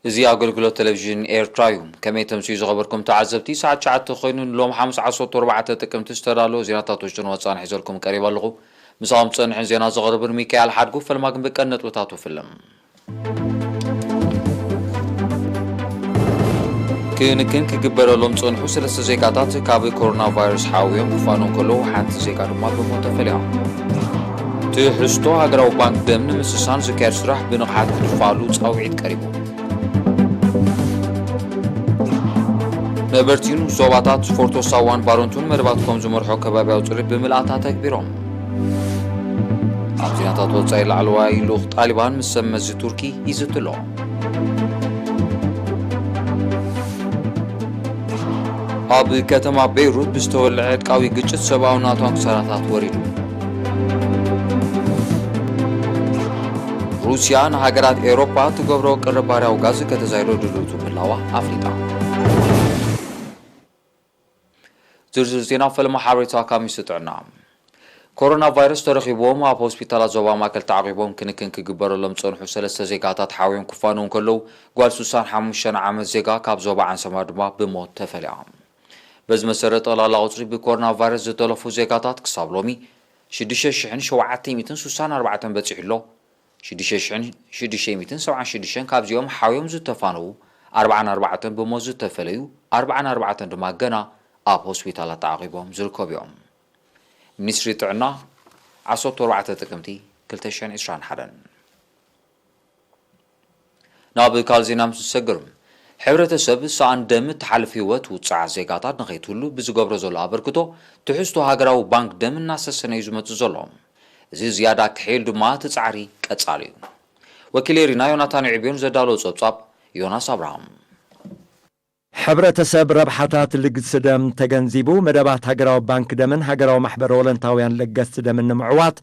እዚ ኣገልግሎት ቴሌቪዥን ኤርትራ እዩ። ከመይ ተምስዩ ዝኸበርኩም ተዓዘብቲ፣ ሰዓት ትሽዓተ ኮይኑ ንሎም ሓሙስ ዓሰርተ ኣርባዕተ ጥቅምቲ ዝተዳለወ ዜናታት ውሽጥን ወጻእን ሒዘልኩም ቀሪበ ኣለኹ። ምሳኹም ዝጸንሕን ዜና ዘቕርብን ሚካኤል ሓድጉ። ፈልማ ግን ብቀን ነጥብታቱ ፍልም። ክንክን ክግበረሎም ጸንሑ ሰለስተ ዜጋታት ካብ ኮሮና ቫይረስ ሓውዮም ክፋኑ እንከለዉ ሓንቲ ዜጋ ድማ ብሞት ተፈልያ። ትሕዝቶ ሃገራዊ ባንክ ደም ንምስሳን ዝካየድ ስራሕ ብንቕሓት ክፋሉ ጻውዒት ቀሪቡ። ነበርቲ ዞባታት ፎርቶ ሳዋን ባረንቱን መደባትኩም ዝመርሖ ከባቢያዊ ጽሬት ብምልኣት ኣተግቢሮም። ኣብ ዜናታት ወጻኢ ላዕለዋይ ልኡኽ ጣሊባን ምስ ሰብ መዚ ቱርኪ ይዝትሎ። ኣብ ከተማ ቤይሩት ብዝተወልዐ ዕጥቃዊ ግጭት ሰብኣዊ ናቷን ክሳራታት ወሪዱ። ሩስያ ንሃገራት ኤውሮጳ ትገብሮ ቅርብ ባርያዊ ጋዝ ከተዛይዶ ድልውቱ ምህላዋ ኣፍሊጣ። ዝርዝር ዜና ፈለማ ሓበሬታ ካብ ሚኒስትሪ ጥዕና። ኮሮና ቫይረስ ተረኺብዎም ኣብ ሆስፒታላት ዞባ ማእከል ተዓቒቦም ክንክን ክግበረሎም ዝጸንሑ ሰለስተ ዜጋታት ሓውዮም ክፋነዉ እንከለዉ፣ ጓል ስሳን ሓሙሽተን ዓመት ዜጋ ካብ ዞባ ዓንሰባ ድማ ብሞት ተፈልያ። በዚ መሰረት፣ ጠቕላላ ቁጽሪ ብኮሮና ቫይረስ ዝተለፉ ዜጋታት ክሳብ ሎሚ ሽዱሽተ ሽሕን ሸውዓተ ሚእትን ስሳን ኣርባዕተን በጺሑ ኣሎ። ሽዱሽተ ሽሕን ሽዱሽተ ሚእትን ሰብዓን ሽዱሽተን ካብዚኦም ሓውዮም ዝተፋነዉ፣ ኣርባዓን ኣርባዕተን ብሞት ዝተፈለዩ፣ ኣርባዓን ኣርባዕተን ድማ ገና ኣብ ሆስፒታላት ተዓቒቦም ዝርከቡ እዮም። ሚኒስትሪ ጥዕና፣ ዓሰርተ ኣርባዕተ ጥቅምቲ ክልተ ሽሕን ዕስራን ሓደን። ናብ ካልእ ዜና ምስ ንሰግር፣ ሕብረተሰብ ሰኣን ደም እትሓልፍ ህይወት ውጽዓት ዜጋታት ንኸይትህሉ ብዝገብሮ ዘሎ ኣበርክቶ፣ ትሕዝቶ ሃገራዊ ባንክ ደም እናሰሰነ እዩ ዝመጽእ ዘሎ። እዚ ዝያዳ ክሕይል ድማ እቲ ጻዕሪ ቀጻሊ እዩ። ወኪል ኤሪና ዮናታን ዕብዮን ዘዳለዎ ጸብጻብ ዮናስ ኣብርሃም። ሕብረተሰብ ረብሓታት ልግሲ ደም ተገንዚቡ፣ መደባት ሃገራዊ ባንክ ደምን ሃገራዊ ማሕበር ወለንታውያን ለገስቲ ደምን ንምዕዋት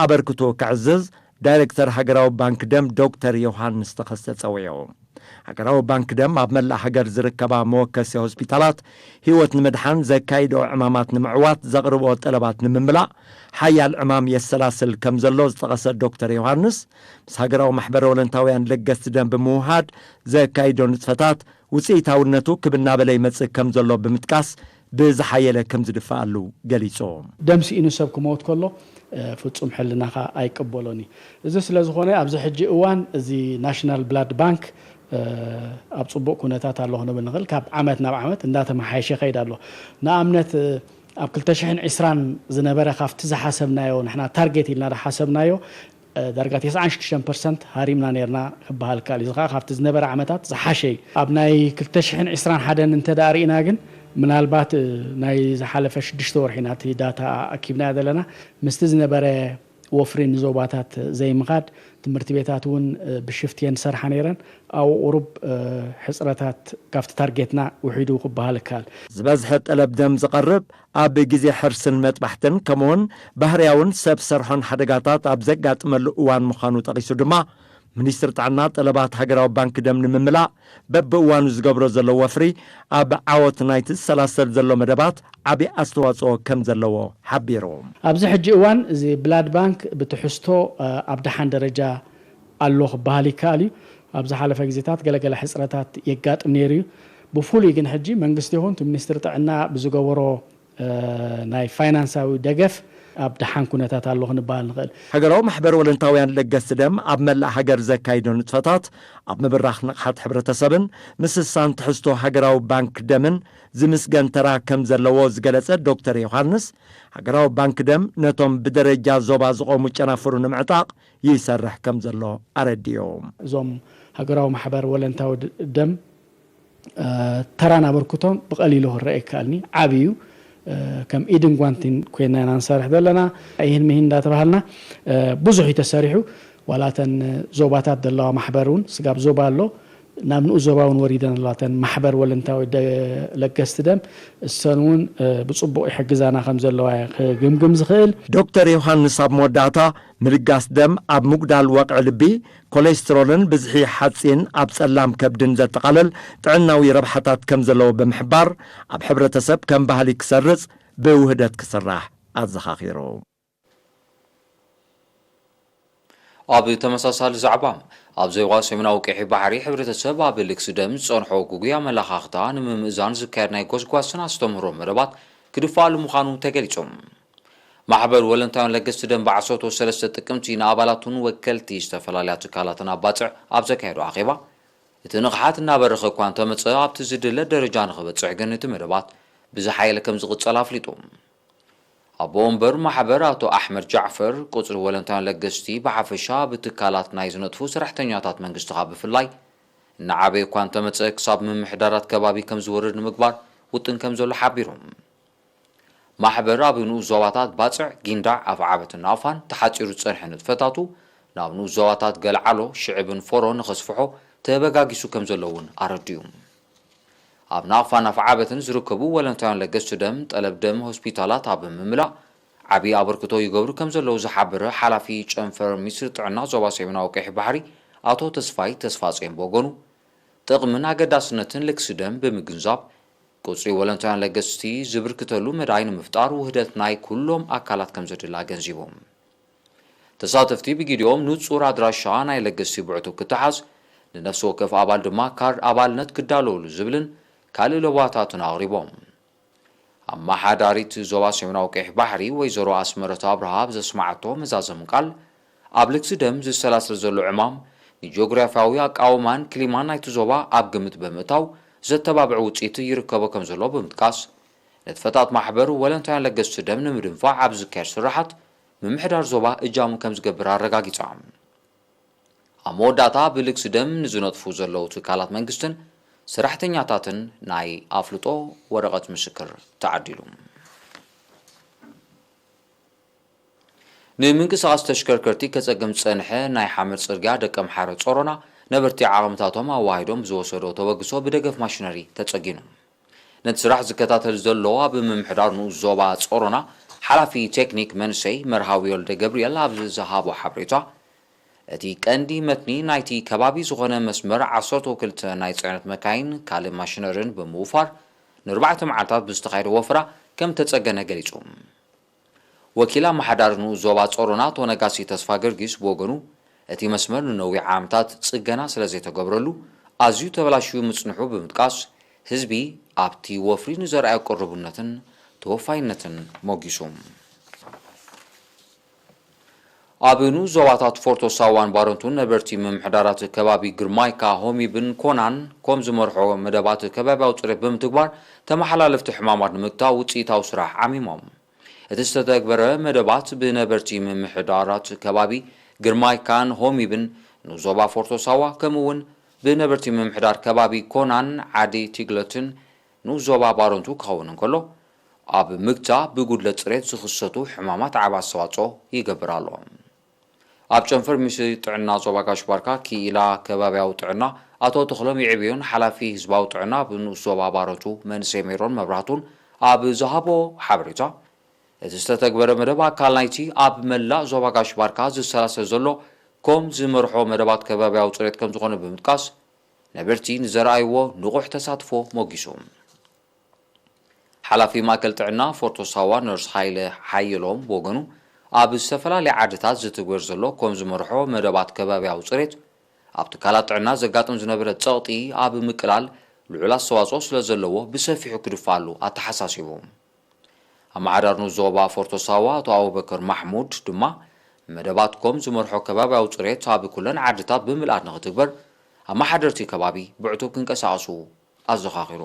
ኣበርክቶ ከዕዝዝ፣ ዳይሬክተር ሃገራዊ ባንክ ደም ዶክተር ዮሃንስ ተኸስተ ጸዊዑ። ሃገራዊ ባንክ ደም ኣብ መላእ ሃገር ዝርከባ መወከሲ ሆስፒታላት ህይወት ንምድሓን ዘካይድኦ ዕማማት ንምዕዋት ዘቕርብኦ ጠለባት ንምምላእ ሓያል ዕማም የሰላስል ከም ዘሎ ዝጠቐሰ ዶክተር ዮሃንስ፣ ምስ ሃገራዊ ማሕበር ወለንታውያን ለገስቲ ደም ብምውሃድ ዘካይዶ ንጥፈታት ውፅኢታውነቱ ክብ እናበለ ይመፅእ ከም ዘሎ ብምጥቃስ፣ ብዝሓየለ ከም ዝድፍኣሉ ገሊፁ። ደም ስኢኑ ሰብ ክመውት ከሎ፣ እ፣ ፍጹም ሕልናኻ ኣይቀበሎን እዩ። እዚ ስለ ዝኾነ፣ ኣብዚ ሕጂ እዋን እዚ ናሽናል ብላድ ባንክ፣ እ፣ ኣብ ጽቡቕ ኩነታት ኣሎ ክንብል ንኽእል። ካብ ዓመት ናብ ዓመት እንዳተመሓየሸ ይኸይድ ኣሎ። ንኣብነት፣ እ፣ ኣብ ክልተ ሽሕን ዕስራን ዝነበረ፣ ካብቲ ዝሓሰብናዮ፣ ንሕና ታርጌት ኢልና ዝሓሰብናዮ፣ እ፣ ዳርጋ ተስዓን ሽዱሽተን ፐርሰንት ሃሪምና ነርና ክበሃል ይከኣል እዩ። እዚ ከኣ ካብቲ ዝነበረ ዓመታት ዝሓሸ እዩ። ኣብ ናይ ክልተ ሽሕን ዕስራን ሓደን እንተ ደኣ ርኢና ግን፣ ምናልባት፣ እ፣ ናይ ዝሓለፈ ሽዱሽተ ወርሒ ኢና እቲ ዳታ ኣኪብናዮ ዘለና። ምስቲ ዝነበረ ወፍሪ ንዞባታት ዘይምኻድ፣ ትምህርቲ ቤታት እውን፣ እ፣ ብሽፍት እየን ዝሰርሓ ነይረን። ኣብኡ ቁሩብ፣ እ፣ ሕጽረታት ካብቲ ታርጌትና ውሒዱ ክበሃል ይከኣል። ዝበዝሐ ጠለብ ደም ዝቐርብ ኣብ ግዜ ሕርስን መጥባሕትን፣ ከምኡውን ባህርያውን ሰብ ሰርሖን ሓደጋታት ኣብ ዘጋጥመሉ እዋን ምዃኑ ጠቒሱ ድማ፣ ሚኒስትሪ ጥዕና ጠለባት ሃገራዊ ባንክ ደም ንምምላእ በብእዋኑ ዝገብሮ ዘሎ ወፍሪ፣ ኣብ ዓወት ናይቲ ዝሰላሰል ዘሎ መደባት ዓቢ ኣስተዋጽኦ ከም ዘለዎ ሓቢሩ። ኣብዚ ሕጂ እዋን፣ እዚ ብላድ ባንክ ብትሕዝቶ፣ እ፣ ኣብ ደሓን ደረጃ ኣሎ ክበሃል ይከኣል እዩ። ኣብ ዝሓለፈ ግዜታት ገለገለ ሕጽረታት የጋጥም ነይሩ እዩ። ብፍሉይ ግን፣ ሕጂ መንግስቲ ይኹን እቲ ሚኒስትሪ ጥዕና ብዝገበሮ፣ እ፣ ናይ ፋይናንሳዊ ደገፍ ኣብ ደሓን ኩነታት ኣሎ ክንበሃል ንኽእል። ሃገራዊ ማሕበር ወለንታውያን ለገስቲ ደም ኣብ መላእ ሃገር ዘካይዶ ንጥፈታት፣ ኣብ ምብራኽ ንቕሓት ሕብረተሰብን ምስሳን ትሕዝቶ ሃገራዊ ባንክ ደምን ዝምስገን ተራ ከም ዘለዎ ዝገለጸ ዶክተር ዮሃንስ፣ ሃገራዊ ባንክ ደም ነቶም ብደረጃ ዞባ ዝቖሙ ጨናፍሩ ንምዕጣቕ ይሰርሕ ከም ዘሎ ኣረዲኡ። እዞም ሃገራዊ ማሕበር ወለንታዊ ድ-፣ ደም፣ እ፣ ተራን ኣበርክቶም ብቐሊሉ ክረአ ይከኣልኒ። ዓቢ እዩ። እ፣ ከም ኢድን ጓንቲን ኮይና ኢና ንሰርሕ ዘለና። ይህን ምሂን እንዳተባሃልና፣ እ፣ ብዙሕ እዩ ተሰሪሑ። ዋላ እተን ዞባታት ዘለዋ ማሕበር እውን፣ ስጋብ ዞባ ኣሎ፣ ናብ ንኡ ዞባ እውን ወሪደን ኣለዋ። እተን ማሕበር ወለንታዊ ደ-፣ ለገስቲ ደም፣ እሰን እውን፣ እ፣ ብጽቡቕ ይሕግዛና ከም ዘለዋ እየ ክግምግም ዝኽእል። ዶክተር ዮሃንስ ኣብ መወዳእታ፣ ምልጋስ ደም ኣብ ምጉዳል ወቕዒ ልቢ፣ ኮሌስትሮልን ብዝሒ ሓጺን ኣብ ጸላም ከብድን ዘጠቓልል ጥዕናዊ ረብሓታት ከም ዘለዎ ብምሕባር፣ ኣብ ሕብረተሰብ ከም ባህሊ ክሰርጽ ብውህደት ክስራሕ ኣዘኻኺሩ። ኣብ ተመሳሳሊ ዛዕባ፣ ኣብ ዞባ ሰሜናዊ ቀይሕ ባሕሪ ሕብረተሰብ ኣብ ልግሲ ደም ዝጸንሖ ግጉይ ኣመላኻኽታ ንምምእዛን ዝካየድ ናይ ጎስጓስን ኣስተምህሮ መደባት ክድፋኣሉ ምዃኑ ተገሊጹ። ማሕበር ወለንታውያን ለገስቲ ደም ብዓሰርተ ሰለስተ ጥቅምቲ ንኣባላቱን ወከልቲ ዝተፈላለያ ትካላትን ኣባጽዕ ኣብ ዘካየዶ ኣኼባ፣ እቲ ንቕሓት እናበረኸ እኳ እንተመጸ ኣብቲ ዝድለ ደረጃ ንኽበጽሕ ግን እቲ መደባት ብዝሓየለ ከም ዝቕጸል ኣፍሊጡ። ኣቦ ወንበር ማሕበር ኣቶ ኣሕመድ ጃዕፈር፣ ቁጽሪ ወለንታውያን ለገስቲ ብሓፈሻ ብትካላት ናይ ዝነጥፉ ሰራሕተኛታት መንግስቲ ካብ ብፍላይ እናዓበየ እኳ እንተመጸ ክሳብ ምምሕዳራት ከባቢ ከም ዝወርድ ንምግባር ውጥን ከም ዘሎ ሓቢሮም። ማሕበር ኣብ ንኡስ ዞባታት ባጽዕ፣ ጊንዳዕ፣ ኣፍዓበትን ናቕፋን ተሓጺሩ ዝጸንሐ ንጥፈታቱ ናብ ንኡስ ዞባታት ገልዓሎ፣ ሽዕብን ፎሮ ንኸስፍሖ ተበጋጊሱ ከም ዘሎ እውን ኣረዲኡ። ኣብ ናቕፋን ኣፍዓበትን ዝርከቡ ወለንታውያን ለገስቲ ደም ጠለብ ደም ሆስፒታላት ኣብ ምምላእ ዓቢ ኣበርክቶ ይገብሩ ከም ዘለዉ ዝሓበረ ሓላፊ ጨንፈር ሚኒስትሪ ጥዕና ዞባ ሰሜናዊ ቀይሕ ባሕሪ ኣቶ ተስፋይ ተስፋጽዮን ብወገኑ፣ ጥቕምን ኣገዳስነትን ልግሲ ደም ብምግንዛብ፣ ቁጽሪ ወለንታውያን ለገስቲ ዝብርክተሉ መዳይ ንምፍጣር ውህደት ናይ ኩሎም ኣካላት ከም ዘድሊ ኣገንዚቡ። ተሳተፍቲ ብጊዲኦም ንጹር ኣድራሻ ናይ ለገስቲ ብዕቱብ ክተሓዝ፣ ንነፍሲ ወከፍ ኣባል ድማ ካርድ ኣባልነት ክዳለወሉ ዝብልን ካልእ ለዋታትን ኣቕሪቦም። ኣመሓዳሪት ዞባ ሰሜናዊ ቀይሕ ባሕሪ ወይዘሮ ኣስመረት ኣብርሃ ኣብ ዘስማዓቶ መዛዘሚ ቃል፣ ኣብ ልግሲ ደም ዝሰላሰል ዘሎ ዕማም ንጂኦግራፊያዊ ኣቃውማን ክሊማን ናይቲ ዞባ ኣብ ግምት ብምእታው ዘተባብዕ ውጽኢት ይርከቦ ከም ዘሎ ብምጥቃስ፣ ንጥፈታት ማሕበር ወለንታውያን ለገስቲ ደም ንምድንፋዕ ኣብ ዝካየድ ስራሓት ምምሕዳር ዞባ እጃሙ ከም ዝገብር ኣረጋጊጻ። ኣብ መወዳእታ ብልግሲ ደም ንዝነጥፉ ዘለዉ ትካላት መንግስትን ሰራሕተኛታትን ናይ ኣፍልጦ ወረቐት ምስክር ተዓዲሉ። ንምንቅስቓስ ተሽከርከርቲ ከጸግም ዝጸንሐ ናይ ሓመድ ጽርግያ ደቀ ምሓረ ጾሮና ነበርቲ ዓቕምታቶም ኣዋሂዶም ብዝወሰዶ ተበግሶ ብደገፍ ማሽነሪ ተጸጊኑ። ነቲ ስራሕ ዝከታተል ዘሎ ኣብ ምምሕዳር ንኡስ ዞባ ጾሮና ሓላፊ ቴክኒክ መንሰይ መርሃዊ ወልደ ገብርኤል ኣብ ዝሃቦ ሓበሬታ፣ እቲ ቀንዲ መትኒ ናይቲ ከባቢ ዝኾነ መስመር ዓሰርተ ክልተ ናይ ጽዕነት መካይን ካልእ ማሽነርን ብምውፋር ንኣርባዕተ መዓልታት ብዝተኻየደ ወፈራ ከም ተጸገነ ገሊጹ። ወኪል ኣመሓዳሪ ንኡስ ዞባ ጾሮና ኣቶ ነጋሲ ተስፋ ገርጊስ ብወገኑ፣ እቲ መስመር ንነዊሕ ዓመታት ጽገና ስለ ዘይተገብረሉ ኣዝዩ ተበላሽዩ ምጽንሑ ብምጥቃስ፣ ህዝቢ ኣብቲ ወፍሪ ንዘርኣዮ ቅርቡነትን ተወፋይነትን ሞጊሱ። ኣብ ንኡስ ዞባታት ፎርቶ ሳዋን ባረንቱን ነበርቲ ምምሕዳራት ከባቢ ግርማይካ፣ ሆሚብን ኮናን ኮም ዝመርሖ መደባት ከባብያዊ ጽሬት ብምትግባር ተመሓላለፍቲ ሕማማት ንምግታእ ውጽኢታዊ ስራሕ ዓሚሞም። እቲ ዝተተግበረ መደባት ብነበርቲ ምምሕዳራት ከባቢ ግርማይካን ሆሚብን ንኡስ ዞባ ፎርቶ ሳዋ ከምኡ እውን ብነበርቲ ምምሕዳር ከባቢ ኮናን ዓዲ ቲግለትን ንኡስ ዞባ ባረንቱ ክኸውን እንከሎ፣ ኣብ ምግታ ብጉድለት ጽሬት ዝኽሰቱ ሕማማት ዓቢ ኣስተዋጽኦ ይገብር ኣሎ። ኣብ ጨንፈር ሚኒስትሪ ጥዕና ዞባ ጋሽ ባርካ ክኢላ ከባብያዊ ጥዕና ኣቶ ተኽሎም ይዕብዮን ሓላፊ ህዝባዊ ጥዕና ኣብ ንኡስ ዞባ ባረንቱ መንእሰይ ሜሮን መብራህቱን ኣብ ዝሃቦ ሓበሬታ፣ እቲ ዝተተግበረ መደብ ኣካል ናይቲ ኣብ መላእ ዞባ ጋሽ ባርካ ዝሰላሰል ዘሎ ኮም ዝመርሖ መደባት ከባብያዊ ጽሬት ከም ዝኾነ ብምጥቃስ፣ ነበርቲ ንዘርኣይዎ ንቑሕ ተሳትፎ ሞጊሱ። ሓላፊ ማእከል ጥዕና ፎርቶ ሳዋ ነርስ ሃይለ ሓየሎም ብወገኑ፣ ኣብ ዝተፈላለያ ዓድታት ዝትግበር ዘሎ ኮም ዝመርሖ መደባት ከባብያዊ ጽሬት፣ ኣብ ትካላት ጥዕና ዘጋጥም ዝነበረ ጸቕጢ ኣብ ምቅላል ልዑል ኣስተዋጽኦ ስለ ዘለዎ ብሰፊሑ ክድፋኣሉ ኣተሓሳሲቡ። ኣመሓዳሪ ንኡስ ዞባ ፎርቶ ሳዋ ኣቶ ኣቡበከር ማሕሙድ ድማ፣ መደባት ኮም ዝመርሖ ከባብያዊ ጽሬት ኣብ ኩለን ዓድታት ብምልኣት ንኽትግበር ኣመሓደርቲ ከባቢ ብዕቱብ ክንቀሳቐሱ ኣዘኻኺሩ።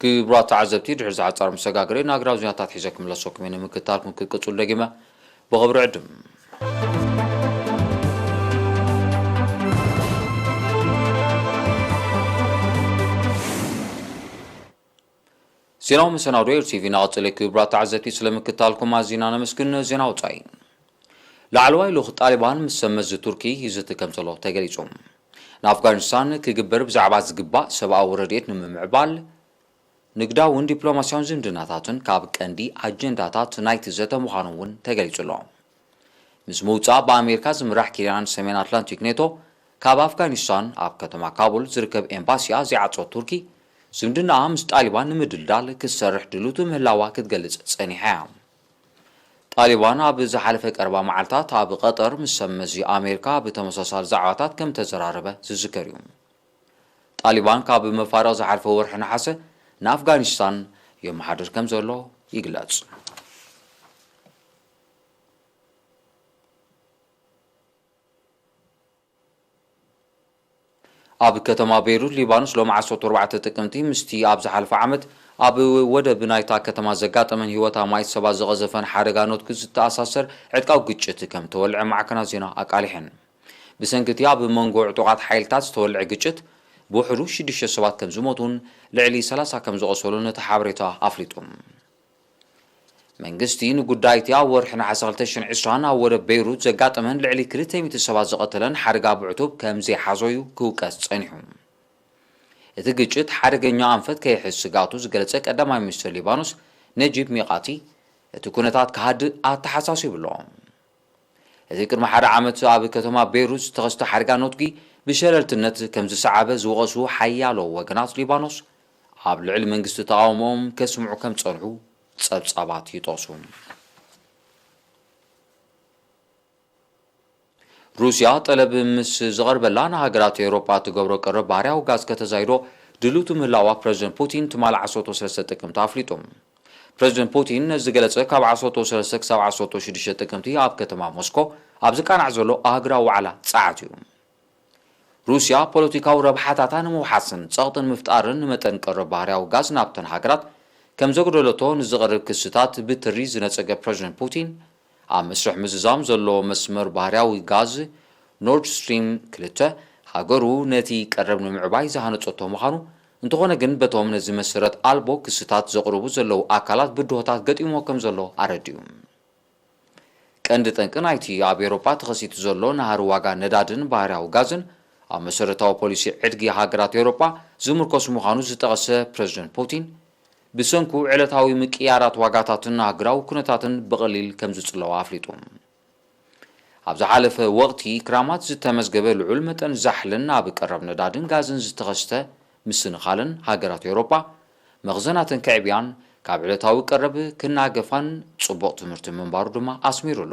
ክቡራት ተዓዘብቲ፣ ድሕሪ ዝሓጻር መሰጋገሪ ንኣግራብ ዜናታት ሒዘ ክምለሰኩም እየ። ንምክትታልኩም ክቅጽሉ ደጊመ ብኽብሪ ዕድም። ዜናዊ መሰናዶ ኤር ቲቪ እናቐጸለ። ክቡራት ተዓዘብቲ፣ ስለ ምክትታልኩም ኣዚና ነመስግን። ዜና ወጻኢ። ላዕለዋይ ልኡኽ ጣሊባን ምስ ሰብ መዚ ቱርኪ ይዝቲ ከም ዘሎ ተገሊጹ። ንኣፍጋኒስታን ክግበር ብዛዕባ ዝግባእ ሰብኣዊ ረድኤት ንምምዕባል ንግዳውን ዲፕሎማስያውን ዝምድናታትን ካብ ቀንዲ ኣጀንዳታት ናይቲ ዘተ ምዃኑ እውን ተገሊጹ ኣሎ። ምስ ምውጻእ ብኣሜሪካ ዝምራሕ ኪዳን ሰሜን ኣትላንቲክ ኔቶ ካብ ኣፍጋኒስታን ኣብ ከተማ ካቡል ዝርከብ ኤምባሲኣ ዘይዓጸወት ቱርኪ፣ ዝምድናኣ ምስ ጣሊባን ንምድልዳል ክትሰርሕ ድልውቲ ምህላዋ ክትገልጽ ጸኒሓ እያ። ጣሊባን ኣብ ዝሓለፈ ቀረባ መዓልታት ኣብ ቀጠር ምስ ሰብ መዚ ኣሜሪካ ብተመሳሳሊ ዛዕባታት ከም ተዘራረበ ዝዝከር እዩ። ጣሊባን ካብ መፋርቕ ዝሓለፈ ወርሒ ነሓሰ ንኣፍጋኒስታን የመሓድር ከም ዘሎ ይግለጽ። ኣብ ከተማ ቤይሩት ሊባኖስ ሎሚ ዓሰርተ ኣርባዕተ ጥቅምቲ ምስቲ ኣብ ዝሓለፈ ዓመት ኣብ ወደብ ናይታ ከተማ ዘጋጠመን ህይወት ኣማኢት ሰባት ዝቐዘፈን ሓደጋ ኖትጉ ዝተኣሳሰር ዕጥቃዊ ግጭት ከም ተወልዐ ማዕከናት ዜና ኣቃሊሐን። ብሰንኪ እቲ ኣብ መንጎ ዕጡቓት ሓይልታት ዝተወልዐ ግጭት ብውሕዱ ሽዱሽተ ሰባት ከም ዝሞቱን ልዕሊ ሰላሳ ከም ዝቖሰሉን እቲ ሓበሬታ ኣፍሊጡ። መንግስቲ ንጉዳይ እቲ ኣብ ወርሒ ነሓሰ ክልተ ሽሕን ዕስራን ኣብ ወደብ ቤይሩት ዘጋጠመን ልዕሊ ክልተ ሚእቲ ሰባት ዝቐተለን ሓደጋ ብዕቱብ ከም ዘይሓዞ እዩ ክውቀስ ጸኒሑ። እቲ ግጭት ሓደገኛ ኣንፈት ከይሕዝ ስግኣቱ ዝገለጸ ቀዳማይ ሚኒስትር ሊባኖስ ነጂብ ሚቓቲ፣ እቲ ኩነታት ክሃድእ ኣተሓሳሲቡ ኣሎ። እቲ ቅድሚ ሓደ ዓመት ኣብ ከተማ ቤይሩት ዝተኸስተ ሓደጋ ኖትጊ ብሸለልትነት ከም ዝሰዓበ ዝወቐሱ ሓያሎ ወገናት ሊባኖስ፣ ኣብ ልዕሊ መንግስቲ ተቓውሞኦም ከስምዑ ከም ዝጸንሑ ጸብጻባት ይጠቕሱ። ሩስያ ጠለብ ምስ ዝቐርበላ ንሃገራት ኤውሮጳ ትገብሮ ቀረብ ባህርያዊ ጋዝ ከተዛይዶ ድልውቲ ምህላዋ ፕረዚደንት ፑቲን ትማሊ ዓሰርተ ሰለስተ ጥቅምቲ ኣፍሊጡ። ፕረዚደንት ፑቲን ነዚ ዝገለጸ ካብ ዓሰርተ ሰለስተ ክሳብ ዓሰርተ ሽዱሽተ ጥቅምቲ ኣብ ከተማ ሞስኮ ኣብ ዝቃናዕ ዘሎ ኣህጉራዊ ዋዕላ ጸዓት እዩ። ሩስያ ፖለቲካዊ ረብሓታታ ንምውሓስን ጸቕጢ ንምፍጣርን ንመጠን ቀረብ ባህርያዊ ጋዝ ናብተን ሃገራት ከም ዘጉደለቶ ንዝቐርብ ክስታት ብትሪ ዝነጸገ ፕረዚደንት ፑቲን፣ ኣብ መስርሕ ምዝዛም ዘሎ መስመር ባህርያዊ ጋዝ ኖርድ ስትሪም ክልተ ሃገሩ ነቲ ቀረብ ንምዕባይ ዝሃነጸቶ ምዃኑ፣ እንተኾነ ግን በቶም ነዚ መሰረት ኣልቦ ክስታት ዘቕርቡ ዘለዉ ኣካላት ብድሆታት ገጢምዎ ከም ዘሎ ኣረዲኡ። ቀንዲ ጠንቂ ናይቲ ኣብ ኤውሮጳ ተኸሲቱ ዘሎ ናህሪ ዋጋ ነዳድን ባህርያዊ ጋዝን ኣብ መሰረታዊ ፖሊሲ ዕድጊ ሃገራት ኤውሮጳ ዝምርኮስ ምዃኑ ዝጠቐሰ ፕረዚደንት ፑቲን፣ ብሰንኩ ዕለታዊ ምቅያራት ዋጋታትን ኣህጉራዊ ኩነታትን ብቐሊል ከም ዝጽለዋ ኣፍሊጡ። ኣብ ዝሓለፈ ወቕቲ ክራማት ዝተመዝገበ ልዑል መጠን ዛሕልን ኣብ ቀረብ ነዳድን ጋዝን ዝተኸስተ ምስንኻልን ሃገራት ኤውሮጳ መኽዘናተን ከዕብያን ካብ ዕለታዊ ቀረብ ክናገፋን ጽቡቕ ትምህርቲ ምንባሩ ድማ ኣስሚሩሉ።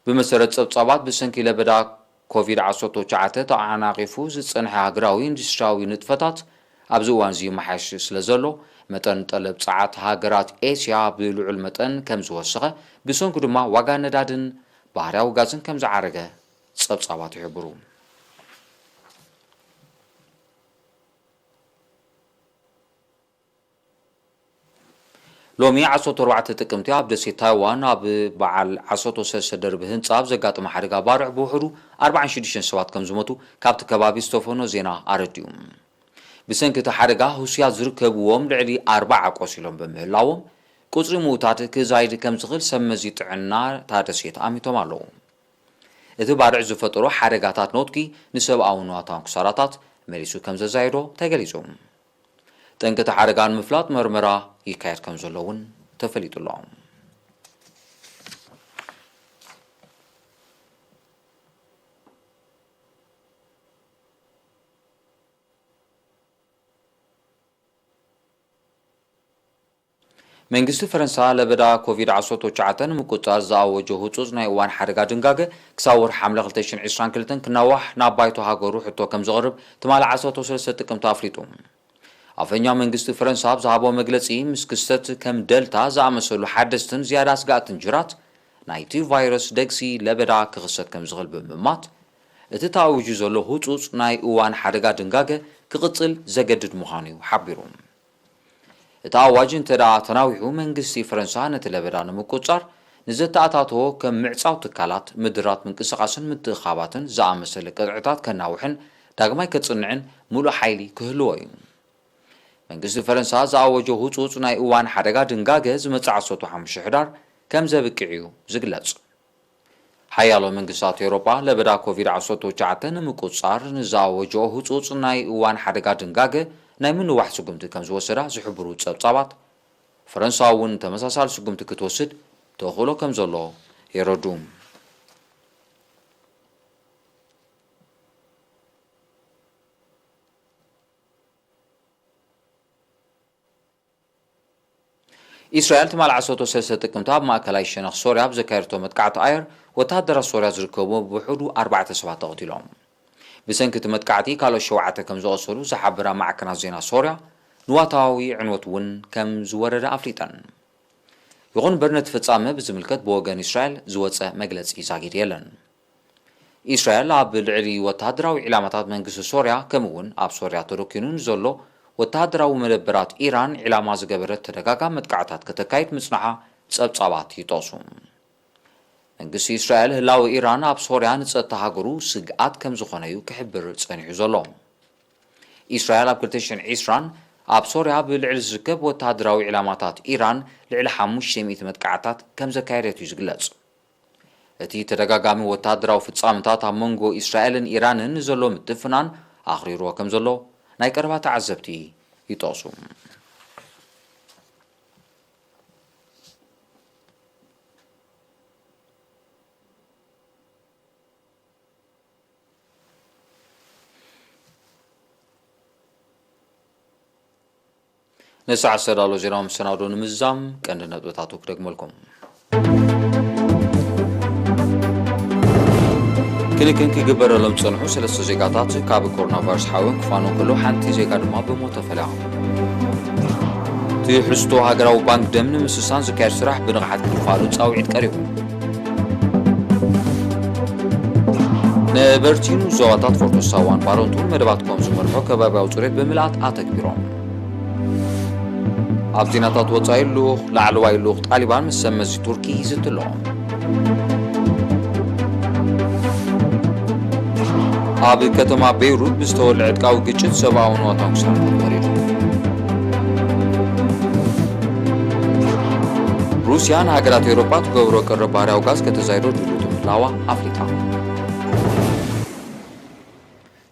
ብመሰረት ጸብጻባት ብሰንኪ ለበዳ ኮቪድ ዓሰርተ ትሽዓተ ተዓናቒፉ ዝጸንሐ ሃገራዊ ኢንዱስትሪያዊ ንጥፈታት ኣብዚ እዋን እዚ ይመሓየሽ ስለ ዘሎ፣ መጠን ጠለብ ጸዓት ሃገራት ኤስያ ብልዑል መጠን ከም ዝወሰኸ፣ ብሰንኩ ድማ ዋጋ ነዳድን ባህርያዊ ጋዝን ከም ዝዓረገ ጸብጻባት ይሕብሩ። ሎሚ ዓሰርተ ኣርባዕተ ጥቅምቲ ኣብ ደሴት ታይዋን ኣብ በዓል ዓሰርተ ሰለስተ ደርቢ ህንጻ ኣብ ዘጋጠመ ሓደጋ ባርዕ ብውሕዱ ኣርባዓን ሽዱሽተን ሰባት ከም ዝሞቱ ካብቲ ከባቢ ዝተፈኖ ዜና ኣረዲኡ። ብሰንኪ እቲ ሓደጋ ህሱያት ዝርከብዎም ልዕሊ ኣርባዓ ቆሲሎም ብምህላዎም፣ ቁጽሪ ምዉታት ክዛይድ ከም ዝኽእል ሰብ መዚ ጥዕና እታ ደሴት ኣሚቶም ኣለዉ። እቲ ባርዕ ዝፈጠሮ ሓደጋታት ኖትጊ ንሰብኣዊ ንዋታውን ክሳራታት መሊሱ ከም ዘዛየዶ ተገሊጹ። ጠንቂ እቲ ሓደጋ ንምፍላጥ መርመራ ይካየድ ከም ዘሎ እውን ተፈሊጡ ኣሎ። መንግስቲ ፈረንሳ ለበዳ ኮቪድ ዓሰርተ ትሽዓተ ንምቁጽጻር ዝኣወጆ ህጹጽ ናይ እዋን ሓደጋ ድንጋገ ክሳብ ወርሒ ሓምለ ክልተ ሽሕን ዕስራን ክልተን ክናዋሕ ናብ ባይቶ ሃገሩ ሕቶ ከም ዘቕርብ ትማሊ ዓሰርተ ሰለስተ ጥቅምቲ ኣፍሊጡ። ኣፈኛ መንግስቲ ፈረንሳ ኣብ ዝሃቦ መግለጺ፣ ምስ ክስተት ከም ደልታ ዝኣመሰሉ ሓደስትን ዝያዳ ስጋእትን ጅራት ናይቲ ቫይረስ ደግሲ ለበዳ ክኽሰት ከም ዝኽእል ብምእማት፣ እቲ ተኣዊጁ ዘሎ ህጹጽ ናይ እዋን ሓደጋ ድንጋገ ክቕጽል ዘገድድ ምዃኑ እዩ ሓቢሩ። እቲ ኣዋጅ እንተ ደኣ ተናዊሑ፣ መንግስቲ ፈረንሳ ነቲ ለበዳ ንምቁጽጻር ንዘተኣታተዎ ከም ምዕጻው ትካላት፣ ምድራት ምንቅስቓስን ምትእኻባትን ዝኣመሰለ ቅጥዕታት ከናውሕን ዳግማይ ከጽንዕን ምሉእ ሓይሊ ክህልዎ እዩ። መንግስቲ ፈረንሳ ዝኣወጆ ህጹጽ ናይ እዋን ሓደጋ ድንጋገ ዝመጽእ ዓሰርተ ሓሙሽተ ሕዳር ከም ዘብቅዕ እዩ ዝግለጽ። ሓያሎ መንግስታት ኤውሮጳ ለበዳ ኮቪድ ዓሰርተ ትሽዓተ ንምቁጽጻር ንዝኣወጀኦ ህጹጽ ናይ እዋን ሓደጋ ድንጋገ ናይ ምንዋሕ ስጉምቲ ከም ዝወሰዳ ዝሕብሩ ጸብጻባት፣ ፈረንሳ እውን ተመሳሳሊ ስጉምቲ ክትወስድ ተኽእሎ ከም ዘሎ የረዱ። ኢስራኤል ትማል ዓሰርተ ሰለስተ ጥቅምቲ ኣብ ማእከላይ ሸነኽ ሶርያ ኣብ ዘካየደቶ መጥቃዕቲ ኣየር፣ ወተሃደራት ሶርያ ዝርከብዎ ብውሑዱ ኣርባዕተ ሰባት ተቐቲሎም። ብሰንኪ እቲ መጥቃዕቲ ካልኦት ሸውዓተ ከም ዝቖሰሉ ዝሓበራ ማዕከናት ዜና ሶርያ፣ ንዋታዊ ዕንወት እውን ከም ዝወረደ ኣፍሊጠን። ይኹን እምበር ነቲ ፍጻመ ብዝምልከት ብወገን ኢስራኤል ዝወጸ መግለጺ ዛጊድ የለን። ኢስራኤል ኣብ ልዕሊ ወተሃደራዊ ዒላማታት መንግስቲ ሶርያ፣ ከምኡ እውን ኣብ ሶርያ ተደኪኑ ንዘሎ ወተሃደራዊ መደበራት ኢራን ዒላማ ዝገበረት ተደጋጋሚ መጥቃዕታት ከተካይድ ምጽናሓ ጸብጻባት ይጠቕሱ። መንግስቲ ኢስራኤል ህላወ ኢራን ኣብ ሶርያ ንጸጥታ ሃገሩ ስግኣት ከም ዝኾነ እዩ ክሕብር ጸኒሑ ዘሎ። ኢስራኤል ኣብ ክልተ ሽሕን ዕስራን ኣብ ሶርያ ብልዕሊ ዝርከብ ወተሃደራዊ ዒላማታት ኢራን ልዕሊ ሓሙሽተ ሚእቲ መጥቃዕታት ከም ዘካየደት እዩ ዝግለጽ። እቲ ተደጋጋሚ ወተሃደራዊ ፍጻመታት ኣብ መንጎ ኢስራኤልን ኢራንን ዘሎ ምትፍናን ኣኽሪርዎ ከም ዘሎ ናይ ቀረባ ተዓዘብቲ ይጠቕሱ። ንሰዓት ዝተዳሎ ዜናዊ መሰናዶ ንምዝዛም ቀንዲ ነጥብታቱ ክደግመልኩም። ክንክን ክግበረሎም ዝጸንሑ ሰለስተ ዜጋታት ካብ ኮሮና ቫይረስ ሓዊኦም ክፋነዉ ከለዉ፣ ሓንቲ ዜጋ ድማ ብሞት ተፈልያ። ትሕዝቶ ሃገራዊ ባንክ ደም ንምስሳን ዝካየድ ስራሕ ብንቕሓት ክፋሉ ጻውዒት ቀሪቡ። ነበርቲ ንዞባታት ፎርቶ ሳዋን ባሮንቱን መደባትኩም ዝመርሖ ከባቢያዊ ጽሬት ብምልኣት ኣተግቢሮም። ኣብ ዜናታት ወጻኢ፣ ልኡኽ ላዕለዋይ ልኡኽ ጣሊባን ምስ ሰብ መዚ ቱርኪ ይዝቲ ኣሎ። ኣብ ከተማ ቤይሩት ብዝተወልዐ ዕጥቃዊ ግጭት ሰብኣዊ ንዋታዊ ክሳራታት ወሪዱ። ሩስያ ንሃገራት ኤውሮጳ ትገብሮ ቀረብ ባህርያዊ ጋዝ ከተዛይዶ ድልውቲ ምህላዋ ኣፍሊጣ።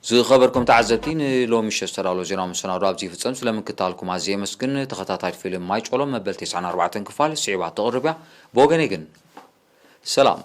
ዝኸበርኩም ተዓዘብቲ፣ ንሎሚ ምሸት ዝተዳሎ ዜናዊ መሰናዶ ኣብዚ ይፍጸም። ስለምክታልኩም ኣዝየ የመስግን። ተኸታታሊ ፊልም ማይ ጮሎ መበል ተስዓን ኣርባዕተን ክፋል ስዒባ ተቕርብ እያ። ብወገነይ ግን ሰላም።